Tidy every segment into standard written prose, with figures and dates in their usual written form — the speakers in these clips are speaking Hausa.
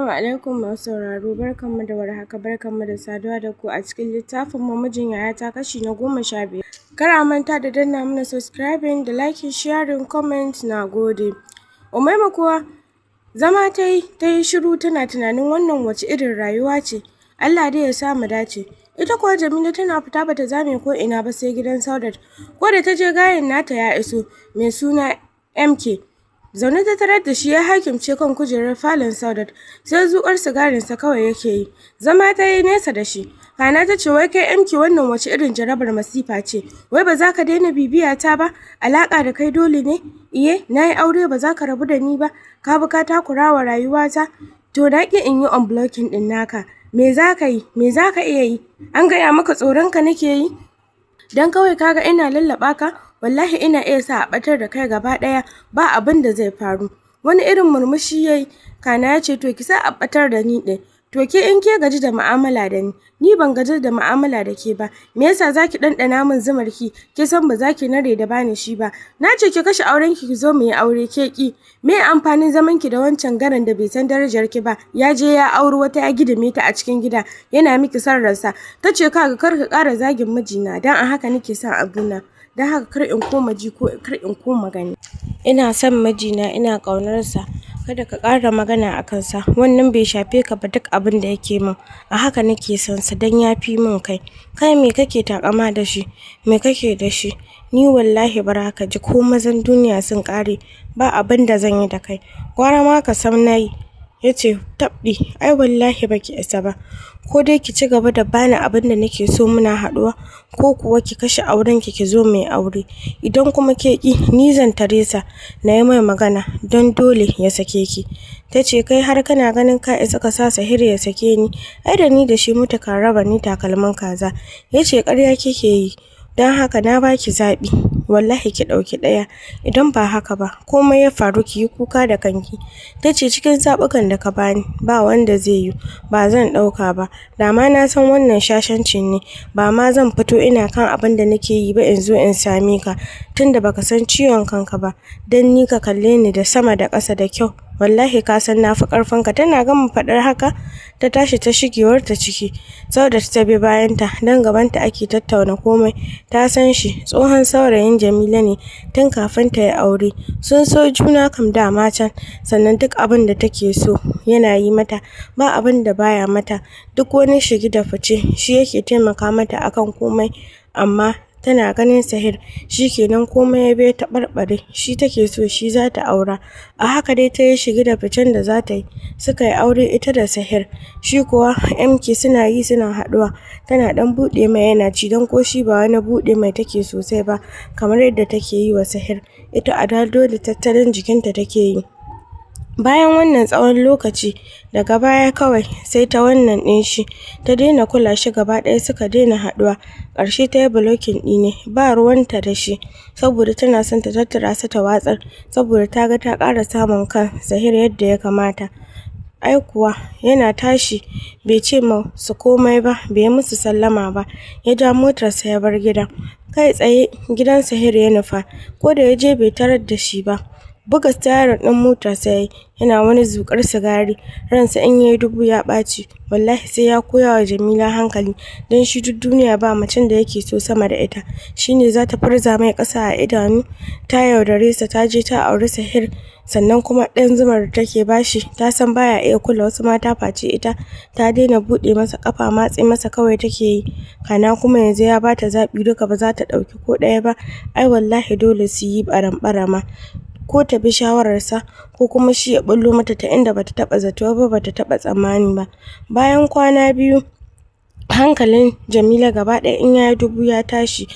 Assalamu alaikum masu sauraro, barkanmu da warhaka, barkanmu da saduwa da ku a cikin littafin Mijin Yayata kashi na 15. Kar a manta da danna mana subscribing da liking, sharing, comment, na gode. Umaima kuwa zama ta yi ta yi shiru tana tunanin wannan wace irin rayuwa ce. Allah dai ya sa mu dace. Ita kuwa Jamila tana fita bata zame ko ina ba sai gidan Saudat. Ko da ta je, gayen nata ya iso, mai suna MK. Zaune ta tarar da shi ya hakimce kan kujerar falon Saudat, sai zuƙar sigarinsa kawai yake yi. Zama ta yi nesa da shi. Kana ta ce, "Wai kai MK, wannan wace irin jarabar masifa ce? Wai ba za ka daina bibiya ta ba? Alaƙa da kai dole ne? Iye, na yi aure, ba za ka rabu da ni ba? Ka bi ka takura wa rayuwata. To na ƙi in yi unblocking ɗin naka. Me za ka yi? Me za ka iya yi? An gaya maka tsoron ka nake yi? Dan kawai kaga ina lallaɓa ka, wallahi ina iya sa a ɓatar da kai gaba ɗaya, ba abin da zai faru." Wani irin murmushi yayi, kana ya ce, "To ki sa a ɓatar da ni ɗin. To ke in ke gaji da mu'amala da ni, ni ban gaji da mu'amala da ke ba. Me yasa zaki ɗanɗana min zumar ki? Ke san ba za ki nare da bani shi ba. Na ce ki kashe auren ki, ki zo mu yi aure, ke ki. Me amfanin zaman ki da wancan garan da bai san darajar ki ba? Ya je ya auri wata, ya gidime ta a cikin gida, yana miki son ransa." Ta ce, "Kaga, kar ka ƙara zagin mijina, dan a haka nake son abuna. Don haka kar in koma ji ko kar in koma gani. Ina son mijina, ina ƙaunarsa. Kada ka ƙara magana a kansa, wannan bai shafe ka ba. Duk abin da yake min, a haka nake son sa, dan ya fi min kai. Kai me kake takama da shi? Me kake da shi? Ni wallahi bara ka ji, ko mazan duniya sun ƙare, ba abin da zan yi da kai. Gwara ma ka san nayi." Ya ce, "Tabɗi, ai wallahi baki isa ba. Ko dai ki ci gaba da bani abin da nake so muna haɗuwa, ko kuwa ki kashe auren ki, ki zo mu yi aure. Idan kuma ke ki, ni zan tare sa na yi mai magana don dole ya sake ki." Ta ce, "Kai har kana ganin ka isa ka sa Sahir ya sake ni? Ai da ni da shi mutu kan raba ni takalmin kaza." Ya ce, "Ƙarya kike yi. Don haka na baki zaɓi, wallahi ki ɗauki ɗaya. Idan ba haka ba, komai ya faru ki yi kuka da kanki." Ta ce, "Cikin zaɓukan da ka bani, ba wanda zai yi, ba zan ɗauka ba. Da ma na san wannan shashancin ne, ba ma zan fito ina kan abin da nake yi ba in zo in same ka, tunda baka san ciwon kanka ba. Dan ni ka kalle ni da sama da ƙasa da kyau, wallahi ka san na fi ƙarfinka." Tana gama faɗar haka ta tashi ta shigewar ta ciki. Saudat ta bi bayanta, don gabanta ake tattauna komai. Ta san shi, tsohon saurayin Jamila ne tun kafin ta yi aure. Sun so juna kam dama can. Sannan duk abin da take so yana yi mata, ba abin da baya mata. Duk wani shigi da fice shi yake taimaka mata akan komai. Amma tana ganin Sahir, shikenan komai ya bi taɓarɓare. Shi take so, shi za ta aura. A haka dai ta yi shigi da ficen da za ta yi, suka yi aure ita da Sahir. Shi kuwa MK suna yi suna haɗuwa, tana ɗan buɗe mai yana ci, don ko shi ba wani buɗe mai take sosai ba kamar yadda take yi wa Sahir. Ita a dole tattalin jikinta take yi. Bayan wannan tsawon lokaci, daga baya kawai sai ta wannan ɗin shi, ta daina kula shi gaba ɗaya, suka daina haɗuwa. Ƙarshe ta yi blocking ɗi ne, ba ruwanta da shi, saboda tana son ta tattara su ta watsar, saboda ta ga ta ƙara samun kan Sahir yadda ya kamata. Ai kuwa yana tashi bai ce su komai ba, bai yi musu sallama ba, ya ja motarsa ya bar gidan. Kai tsaye gidan Sahir ya nufa. Ko da ya je, bai tarar da shi ba. Buga sitiyarin ɗin motarsa ya yi, yana wani zuƙar sigari. Ransa in yayi dubu ya ɓaci. Wallahi sai ya koya wa Jamila hankali, don shi duk duniya ba macen da yake so sama da ita. Shine za ta farza mai ƙasa a idanu? Ta yaudare sa, ta je ta auri Sahir. Sannan kuma ɗan zumar da take bashi, ta san baya iya kula wasu mata face ita. Ta daina buɗe masa ƙafa, matse masa kawai take yi. Kana kuma yanzu ya bata zaɓi, duka ba za ta ɗauki ko ɗaya ba. Ai wallahi dole su yi ɓaramɓarama, ko ta bi shawararsa, ko kuma shi ya ɓullo mata ta inda bata taɓa zato ba, bata taɓa tsammani ba. Bayan kwana 2, hankalin Jamila gaba ɗaya in yayi dubu ya tashi.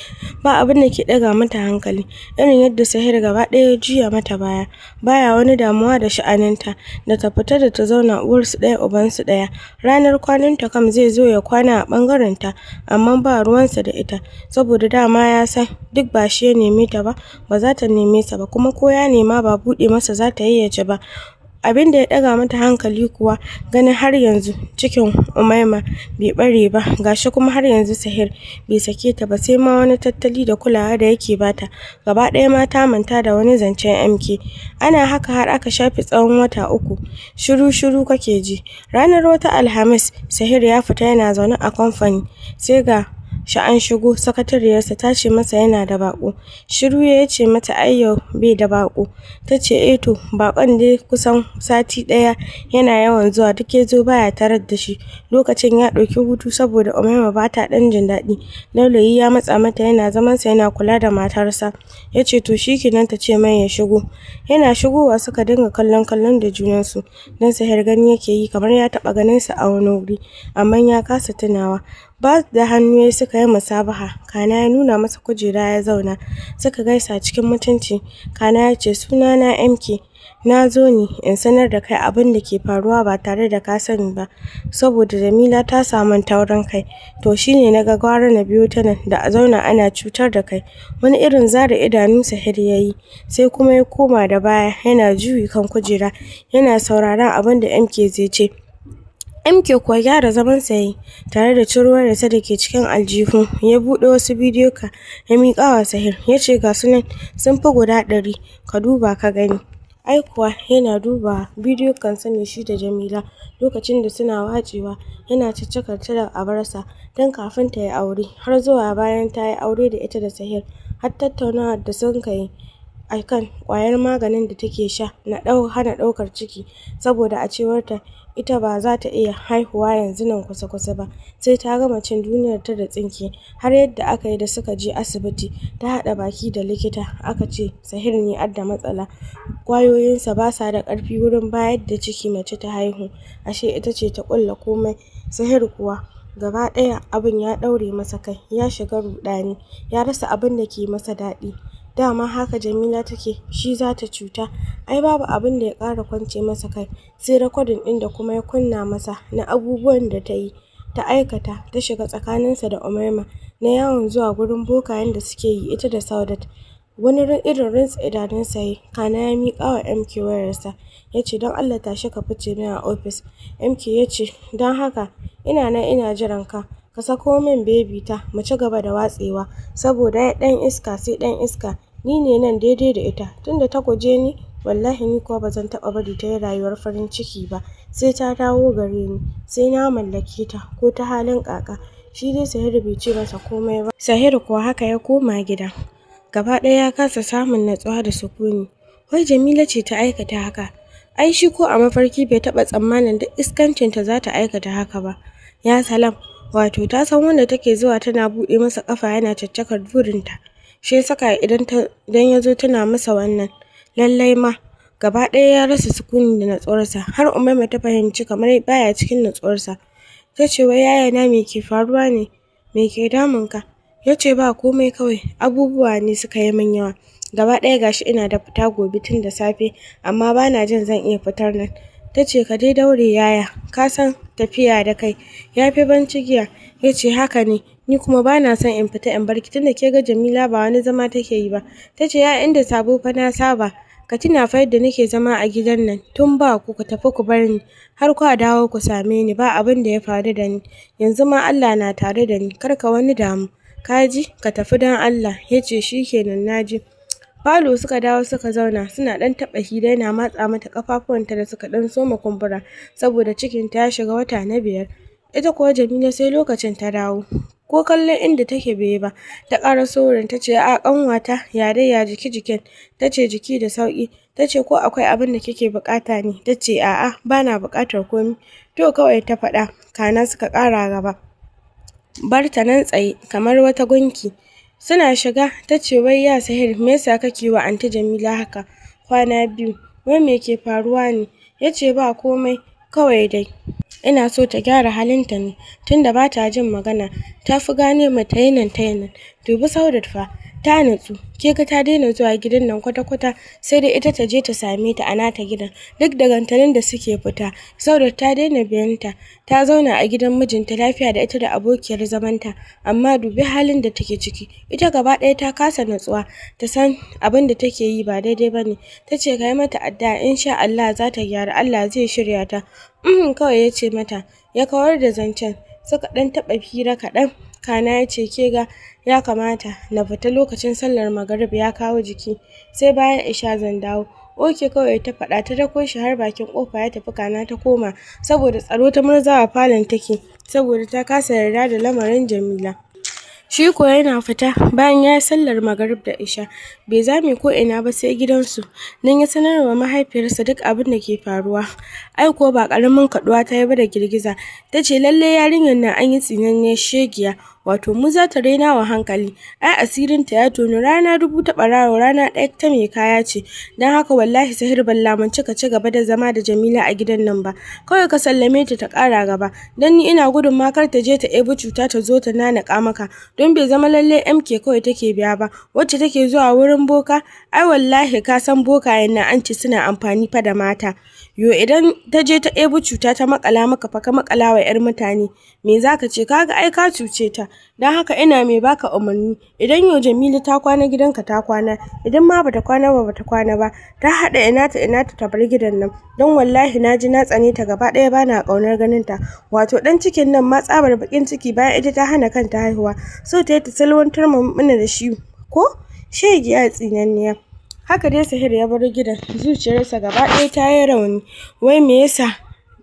Ba abin da ke ɗaga mata hankali irin yadda Sahir gaba ɗaya ya juya mata baya, baya wani damuwa da sha'aninta, da ta fita da ta zauna, uwarsu ɗaya ubansu ɗaya. Ranar kwananta kam zai zo ya kwana a ɓangaren ta, amma ba ruwansa da ita, saboda dama ya san duk ba shi ya neme ta ba, ba za ta neme sa ba. Kuma ko ya nema, ba buɗe masa za ta yi ya ci ba. Abin da ya ɗaga mata hankali kuwa ganin har yanzu cikin Umaima bai ɓare ba, gashi kuma har yanzu Sahir bai sake ta ba, sai ma wani tattali da kulawa da yake bata. Gaba ɗaya ma ta manta da wani zancen MK. Ana haka har aka shafe tsawon wata 3, shiru-shiru kake ji. Ranar wata Alhamis, Sahir ya fita yana zaune a kamfani, sai ga shi an shigo. Sakatariyarsa ta ce masa yana da baƙo. Shiru ya ce mata ai yau bai da baƙo. Ta ce eh to baƙon dai kusan sati ɗaya yana yawan zuwa, duk ya zo baya tarar da shi. Lokacin ya ɗauki hutu saboda Umaima ba ta ɗan jin daɗi. Laulayi ya matsa mata, yana zamansa yana kula da matarsa. Ya ce to shikenan, ta ce mai ya shigo. Yana shigowa suka dinga kallon kallon da junansu, don Sahir gani yake yi kamar ya taɓa ganinsa a wani wuri, amma ya kasa tunawa. Ba da hannu ya suka yi musabaha, kana ya nuna masa kujera ya zauna. Suka gaisa cikin mutunci, kana ya ce sunana MK, na zo ne in sanar da kai abin da ke faruwa ba tare da ka sani ba, saboda Jamila ta samu taurin kai, to shine na ga gwara na biyo ta nan da a zauna ana cutar da kai. Wani irin zare idanu Sahir ya yi, sai kuma ya koma da baya yana juyi kan kujera yana sauraron abin da MK zai ce. MK kuwa gyara zamansa ya yi, tare da ciro wayarsa da ke cikin aljihu, ya buɗe wasu bidiyo ka ya miƙa wa Sahir, ya ce ga su nan sun fi guda 100, ka duba ka gani. Ai kuwa yana dubawa, bidiyo kansa ne shi da Jamila lokacin da suna wacewa, yana caccakar ta da abarsa tun kafin ta yi aure har zuwa bayan ta yi aure da ita da Sahir, har tattaunawar da sun kai a kan ƙwayar maganin da take sha na hana ɗaukar ciki, saboda a cewarta ita ba za ta iya haihuwa yanzu nan kusa-kusa ba, sai ta gama cin duniyarta da tsinke. Har yadda aka yi da suka je asibiti, ta haɗa baki da likita aka ce Sahir ne adda matsala, ƙwayoyinsa ba sa da ƙarfi wurin bayar da ciki mace ta haihu, ashe ita ce ta ƙulla komai. Sahir kuwa gaba ɗaya abin ya ɗaure masa kai, ya shiga ruɗani, ya rasa abin da ke masa daɗi. Dama haka Jamila take, shi za ta cuta. Ai babu abin da ya ƙara kwance masa kai sai rikodin ɗin da kuma ya kunna masa na abubuwan da ta yi ta aikata ta shiga tsakaninsa da Umaima na yawon zuwa gurin bokayen da suke yi ita da Saudat. Wani irin rintsa idanunsa ya yi, kana ya miƙa wa MK wayarsa, ya ce don Allah tashi ka fice min a ofis. MK ya ce don haka ina nan ina jiran ka, ka sako min bebi ta mu ci gaba da watsewa, saboda ya ɗan iska sai ɗan iska, ni ne nan daidai da ita, tunda ta guje ni wallahi ni kuwa ba zan taɓa bari ta yi rayuwar farin ciki ba, sai ta dawo gare ni, sai na mallake ta ko ta halin ƙaƙa. Shi dai Sahir bai ce masa komai ba. Sahir kuwa haka ya koma gida, gaba ɗaya ya kasa samun natsuwa da sukuni. Wai Jamila ce ta aikata haka? Ai shi ko a mafarki bai taɓa tsammanin duk iskancinta za ta aikata haka ba. Ya salam, wato ta san wanda take zuwa tana buɗe masa ƙafa yana caccakar burinta, shi ya saka idan ya zo tana masa wannan. Lallai ma gaba ɗaya ya rasa sukuni da natsuwarsa, har Umaima ta fahimci kamar baya cikin natsuwarsa. Ta ce wai yayana me ke faruwa ne, me ke damunka? Ya ce ba komai, kawai abubuwa ne suka yi min yawa. Gaba ɗaya gashi ina da fita gobe tun da safe, amma bana jin zan iya fitar nan. Ta ce ka dai daure yaya, ka san tafiya da kai ya fi ban cigiya. Ya ce haka ne, ni kuma bana son in fita in barki, tunda ke ga Jamila ba wani zama take yi ba. Ta ce ya inda sabo fa na saba, ka tuna fa yadda nake zama a gidan nan tun ba ku, ku tafi ku bar ni har kwa dawo ku same ni, ba abin da ya faru da ni. Yanzu ma Allah na tare da ni, kar ka wani damu, ka ji, ka tafi don Allah. Ya ce shikenan na ji. Falo suka dawo suka zauna, suna ɗan taɓa hira, yana matsa mata ƙafafuwanta da suka ɗan soma kumbura saboda cikinta ya shiga wata na 5. Ita kuwa Jamila sai lokacin ta dawo, ko kallon inda take bai ba, ta ƙaraso wurin ta ce a ƙanwata ya dai ya jiki jikin? Ta ce jiki da sauƙi. Ta ce ko akwai abin da kike buƙata ne? Ta ce a'a bana buƙatar komai. To kawai ta faɗa, kana suka ƙara gaba. Bar ta nan tsaye kamar wata gunki. Suna shiga ta ce wai ya Sahir, me yasa kake wa Anty Jamila haka kwana biyu? Wai me ke faruwa ne? Ya ce ba komai, kawai dai ina so ta gyara halinta ne, tunda ba ta jin magana, ta fi gane ma ta yi nan ta yi nan. Dubi Saudat fa, Ta nutsu, ke ga ta daina zuwa gidan nan kwata-kwata, sai dai ita ta je ta same ta a nata gidan. Duk da gantalin da suke fita, Saudat ta daina biyanta, ta zauna a gidan mijinta lafiya da ita da abokiyar zamanta, amma dubi halin da take ciki. Ita gaba ɗaya ta kasa nutsuwa, ta san abin da take yi ba daidai bane. Ta ce ka yi mata addu'a, insha Allah za ta gyaru, Allah zai shirya ta. Kawai ya ce mata, ya kawar da zancen. Suka ɗan taɓa hira kaɗan, kana ya ce ke ga ya kamata na fita, lokacin sallar magrib ya kawo jiki, sai bayan isha zan dawo. Okay kawai ta faɗa, ta rako shi har bakin ƙofa ya tafi, kana ta koma saboda tsaro ta murzawa falon take, saboda ta kasa yarda da lamarin Jamila. Shi ko yana fita bayan ya yi sallar magrib da isha, bai zame ko ina ba sai gidansu. Nan ya sanarwa mahaifiyarsa duk abin da ke faruwa. Ai kuwa ba ƙaramin kaɗuwa ta yi ba da girgiza. Ta ce lalle yarinyar nan an yi tsinanniyar shegiya, wato mu za ta raina wa hankali. Ai asirinta ya tonu, rana dubu ta ɓarawo rana ɗaya ta mai kaya ce. Don haka wallahi Sahir ban lamunci ka ci gaba da zama da Jamila a gidan nan ba. Kawai ka sallame ta ta ƙara gaba. Don ni ina gudun ma kar ta je ta ɗebi cuta ta zo ta nanaƙa maka. Don bai zama lalle MK kawai take biya ba, wacce take zuwa wurin boka, ai wallahi ka san bokayen nan an ce suna amfani fa da mata. Yo idan ta je ta ɗebi cuta ta maƙala maka fa, ka maƙala wa 'yar mutane, me zaka ce? Kaga ai ka cuce ta. Don haka ina mai baka umarni, idan yau Jamilu ta kwana gidanka ta kwana, idan ma bata kwana ba bata kwana ba, ta haɗa ina ta ina ta bar gidan nan. Don wallahi na ji na tsane ta gaba ɗaya, bana ƙaunar ganin ta. Wato ɗan cikin nan ma tsabar baƙin ciki, bayan ita ta hana kanta haihuwa, so ta yi ta salwantar mana da shi ko shegiya tsinanniya. Haka dai Sahir ya bar gidan, zuciyarsa gaba ɗaya ta yi rauni. Wai me yasa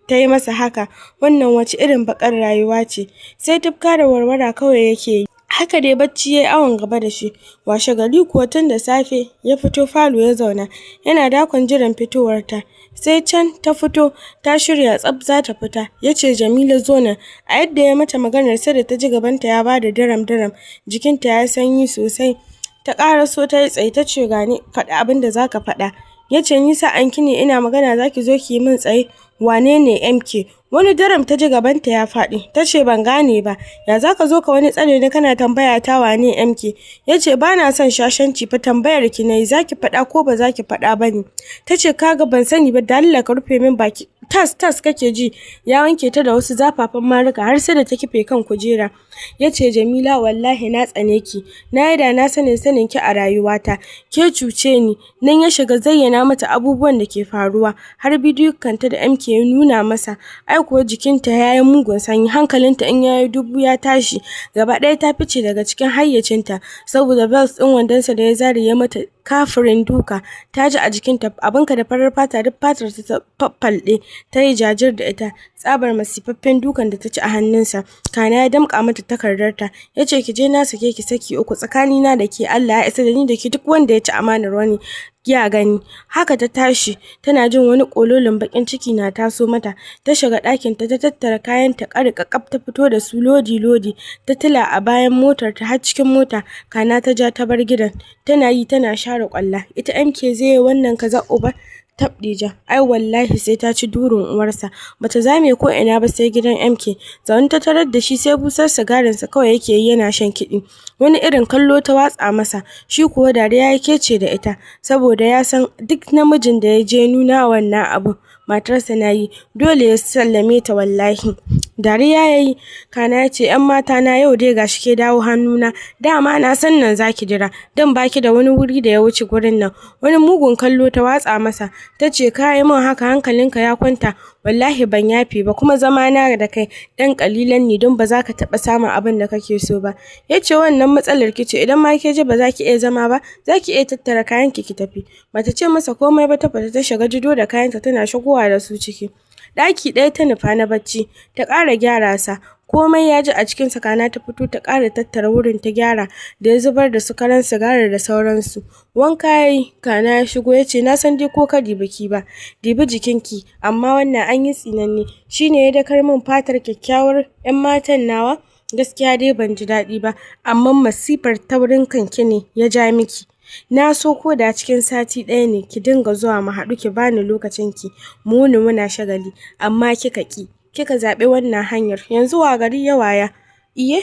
ta yi masa haka? Wannan wace irin baƙar rayuwa ce? Sai tufka da warwara kawai yake yi. Haka dai bacci ya yi awon gaba da shi. Washe gari kuwa tun da safe ya fito falo ya zauna, yana dakon jiran fitowarta. Sai can ta fito, ta shirya tsaf za ta fita. Ya ce Jamila zo nan. A yadda ya mata maganar sai da ta ji gabanta ya bada daram-daram, jikinta ya sanyi sosai. Ta ƙaraso ta yi tsaye, ta ce gani, faɗi abin da zaka faɗa. Ya ce ni sa'anki ne, ina magana zaki zo ki yi min tsaye? Wane ne MK? Wani daram ta ji gabanta ya faɗi. Ta ce ban gane ba, ya zaka zo ka wani tsare ni kana tambaya ta wane MK? Ya ce ba na son shashanci fa, tambayar ki nayi, zaki faɗa ko ba zaki faɗa ba ne? Ta ce kaga ban sani ba, da Allah ka rufe min baki. Tas tas kake ji ya wanke ta da wasu zafafan maruka har sai da ta kife kan kujera. Ya ce Jamila wallahi na tsane ki, na yi da na sanin sanin ki a rayuwata, ke cuce ni. Nan ya shiga zayyana mata abubuwan da ke faruwa, har bidiyokanta da MK ya nuna masa. Ai kuwa jikinta ya yi mugun sanyi, hankalinta in ya yi dubu ya tashi, gaba ɗaya ta fice daga cikin hayyacinta, saboda belt ɗin wandonsa da ya zare ya mata kafirin duka. Ta ji a jikinta abinka da farar fata, duk fatar ta faffalɗe, ta yi jajir da ita, tsabar masifaffen dukan da ta ci a hannunsa. Kana ya damƙa mata takardarta, ya ce ki je, na sake ki saki uku, tsakanina da ke Allah ya isa, da ni da ke duk wanda ya ci amanar wani ya gani. Haka ta tashi tana jin wani kololin bakin ciki na taso mata. Ta shiga ɗakin ta, ta tattara kayan ta ƙarƙaƙaf, ta fito da su lodi lodi, ta tila a bayan motar ta har cikin mota, kana ta ja ta bar gidan. Tana yi tana share kwalla. Ita MK zai yi wannan kaza uba tabdija, ai wallahi sai ta ci durin uwarsa. Bata zame ko ina ba sai gidan MK. Zaune ta tarar da shi, sai busar sigarinsa kawai yake yi yana shan kiɗi. Wani irin kallo ta watsa masa, shi kuwa dariya yake ce da ita, saboda ya san duk namijin da ya je nuna wannan abu matarsa na yi, dole ya sallame ta wallahi. Dariya ya yi, kana ya ce ‘yan mata na yau dai gashi ke dawo hannuna, dama na san nan zaki jira, dan baki da wani wuri da ya wuce gurin nan. Wani mugun kallo ta watsa masa, ta ce ka yi min haka hankalinka ya kwanta, wallahi ban yafe ba, kuma zama na da kai dan kalilan ne, don ba za ka taɓa samun abin da kake so ba. Ya ce wannan matsalar ki ce, idan ma ke ji ba za ki iya zama ba, za ki iya tattara kayanki ki tafi. Bata ce masa komai ba, ta fita ta shiga jido da kayanta, tana shigowa da su ciki. Ɗaki ɗaya ta nufa na bacci, ta ƙara gyara sa, komai ya ji a cikin kana ta fito ta ƙara tattara wurin ta gyara da ya zubar da su karan sigari da sauransu. Wanka ya yi, kana ya shigo, ya ce na san dai ko kadi baki ba, dibi jikinki, amma wannan an yi tsinanne, shine ya dakar min fatar kyakkyawar 'yan matan nawa. Gaskiya dai ban ji daɗi ba, amma masifar taurin kanki ne ya ja miki. Na so ko da cikin sati ɗaya ne ki dinga zuwa mu haɗu, ki bani lokacin ki, mu wuni muna shagali, amma kika ƙi, kika zaɓi wannan hanyar. Yanzu wa gari ya waya? Iye,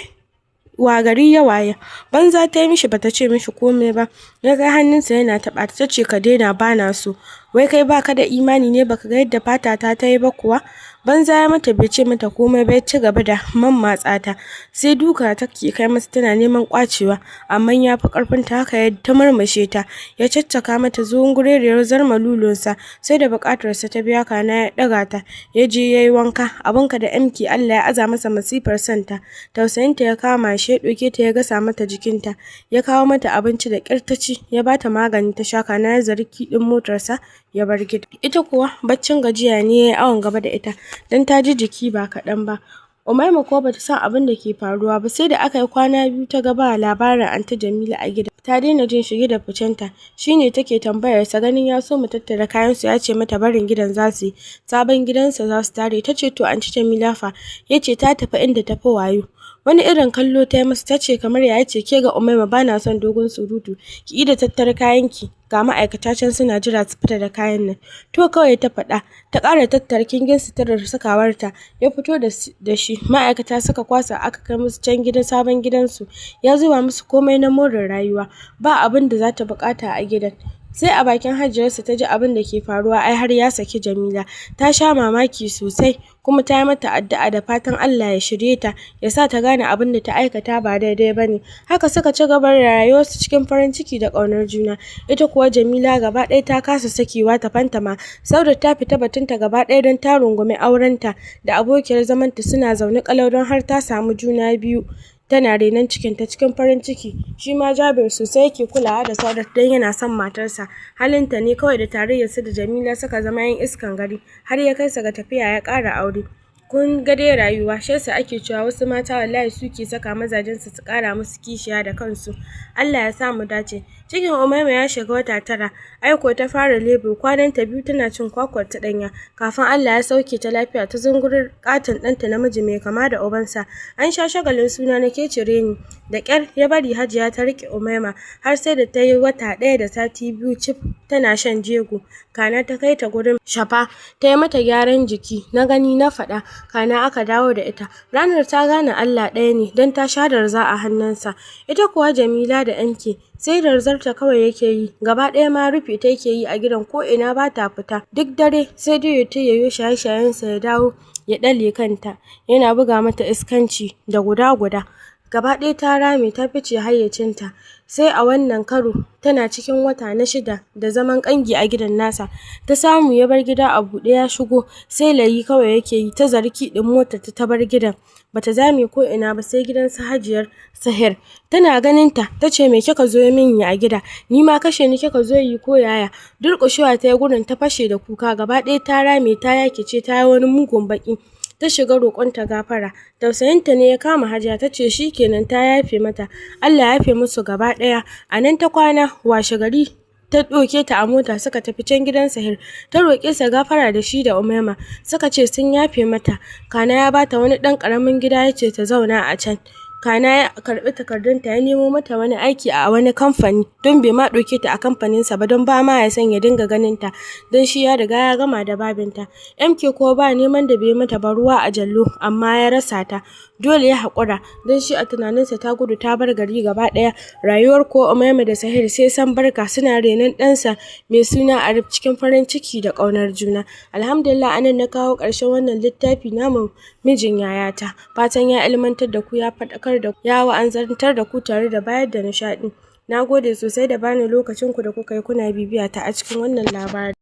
Wa gari ya waye. Banza ta yi mishi, bata ce mishi komai ba. Ya kai hannunsa yana taɓa ta, tace, "Ka daina, bana so. Wai kai baka da imani ne? Baka ga yadda fata ta ta yi ba kuwa?" Banza ya mata, bai ce mata komai ba, ya ci gaba da mammatsa ta. Sai duka take kai masa tana neman kwacewa, amma ya fi karfin ta. Haka ya ta murmushe ta, ya caccaka mata zungureriyar zarma lulunsa, sai da bukatarsa ta biya, kana ya daga ta ya je yayi wanka. Abinka da MK, Allah ya aza masa masifar santa. Tausayinta ya kama shi, ya ɗauke ta ya gasa mata jikinta, ya kawo mata abinci, da ƙyar ta ci, ya bata magani ta sha, kana ya zari key ɗin motarsa ya bar gida. Ita kuwa baccin gajiya ne ya yi awon gaba da ita, don ta ji jiki ba kaɗan ba. Umaima ko bata san abin da ke faruwa ba, sai da aka yi kwana 2 ta ga ba labarin Anty Jamila a gida. Ta daina jin shige da ficenta. Shine take tambayar sa, ganin ya so mu tattara kayan su, ya ce mata barin gidan za su yi, sabon gidansa za su tare. Ta ce, "To Anty Jamila fa?" Ya ce, "Ta tafi inda tafi wayo." Wani irin kallo ta yi masa, ta ce, "Kamar ya?" Ce, "Ke ga Umaima, bana son dogon surutu. Ki ida tattara kayanki, ga ma'aikata can suna jira su fita da kayan nan." "To," kawai ta faɗa. Ta ƙara tattara kingin suturar sakawarta, ya fito da shi. Ma'aikata suka kwasa aka kai musu can gidan sabon gidansu. Ya zuba musu komai na more rayuwa, ba abin da za ta buƙata a gidan. Sai a bakin hajiyarsa ta ji abin da ke faruwa, ai har ya saki Jamila. Ta sha mamaki sosai, kuma ta yi mata addu'a da fatan Allah ya shirye ta, ya sa ta gane abin da ta aikata ba daidai ba ne. Haka suka ci gaba da rayuwarsu cikin farin ciki da ƙaunar juna. Ita kuwa Jamila gaba ɗaya ta kasa sakewa ta fantama. Saudat ta fita batunta gaba ɗaya, don ta rungumi aurenta da abokiyar zamanta, suna zaune ƙalau, don har ta samu juna biyu, tana renon cikinta cikin farin ciki. Shi ma Jabir sosai yake kulawa da Saudat, don yana son matarsa. Halinta ne kawai da tarayyarsa da Jamila suka zama 'yan iskan gari, har ya kai sa ga tafiya ya ƙara aure. Kun ga dai rayuwa, shi yasa ake cewa wasu mata wallahi su ke saka mazajensu su ƙara musu kishiya da kansu. Allah ya sa mu dace. Cikin Umaima ya shiga wata 9, aiko ta fara lebur, kwanan ta 2 tana cin kwakwar ta ɗanya kafin Allah ya sauke ta lafiya, ta zungurar katon ɗanta namiji mai kama da ubansa. An sha shagalin suna na kecire ni. Da ƙyar ya bari Hajiya ta riƙe Umaima har sai da ta yi wata 1 da sati 2 cif tana shan jego, kana ta kai ta gurin Shafa ta yi mata gyaran jiki na gani na faɗa, kana aka dawo da ita. Ranar ta gane Allah ɗaya ne, don ta sha darza a hannunsa. Ita kuwa Jamila da MK sai darzarta kawai yake yi, gaba ɗaya ma rufe ta yake yi a gidan, ko ina ba ta fita. Duk dare sai dai ya yayo shaye-shayensa ya dawo ya ɗale kanta, yana buga mata iskanci da guda-guda. Gaba ɗaya ta rame, ta fice hayyacinta. Sai a wannan karo tana cikin wata na 6 da zaman ƙangi a gidan nasa, ta samu ya bar gida a buɗe ya shigo, sai layi kawai yake yi. Ta zari key ɗin motar ta bar gidan, bata zame ko ina ba sai gidan su Hajiyar Sahir. Tana ganin ta tace, "Me kika zo min yi a gida? Ni ma kashe ni kika zo yi ko yaya?" Durƙushewa ta yi gurin, ta fashe da kuka. Gaba ɗaya ta rame, ta yakice, ta yi wani mugun baƙi. Ta shiga roƙonta gafara. Tausayinta ne ya kama Hajiya, ta ce shikenan, ta yafe mata. Allah ya yafe musu gaba ɗaya. A nan ta kwana. Washe gari ta ɗauke ta a mota suka tafi can gidan Sahir. Ta roƙe sa gafara da shi da Umaima, suka ce sun yafe mata. Kana ya bata wani ɗan ƙaramin gida, ya ce ta zauna a can. Kana ya karɓi takardunta, ya nemo mata wani aiki a wani kamfani, don bai ma ɗauke ta a kamfaninsa ba, don ba ma ya son ya dinga ganin ta, don shi ya riga ya gama da babinta. MK ko ba neman da bai mata ba, ruwa a jallo, amma ya rasa ta. Dole ya haƙura, don shi a tunaninsa ta gudu ta bar gari gaba ɗaya. Rayuwar ko Umaima da Sahir sai san barka, suna renon ɗansa mai suna Arif cikin farin ciki da ƙaunar juna. Alhamdulillah, anan na kawo ƙarshen wannan littafi namu, Mijin Yayata. Fatan ya ilmantar da ku, ya faɗakar da ya wa'azantar da ku, tare da bayar da nishaɗi. Na gode sosai da bani lokacin ku da kuka yi kuna bibiya ta a cikin wannan labari.